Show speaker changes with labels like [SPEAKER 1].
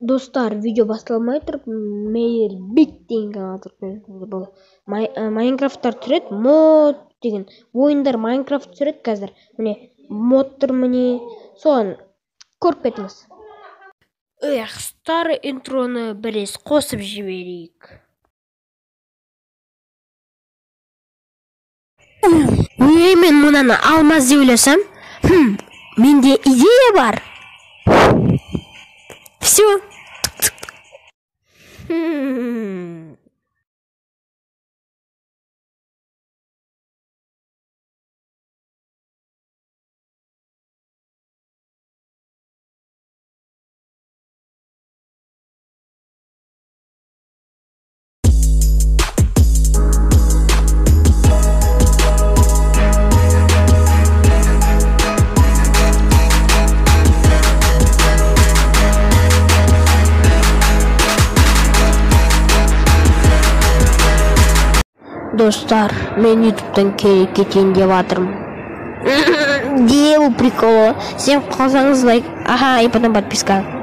[SPEAKER 1] Достар, видео басталмай тұрып, Мейірбек деген канал тұрып, бұл Майнкрафттар түсіреді, мод деген ойындар Майнкрафт түсіреді қазір. Міне, модтар міне, соны көріп кетіңіз. Эх, старый интроны біраз қосып жіберейік. Ой, мен мынаны алмаз деп ойласам, менде идея бар. Все. Достар, мен ютубтан керек кетейін деп жатырмын. Делаю прикол. Всем қалсаңыз лайк, ага, и потом подписка.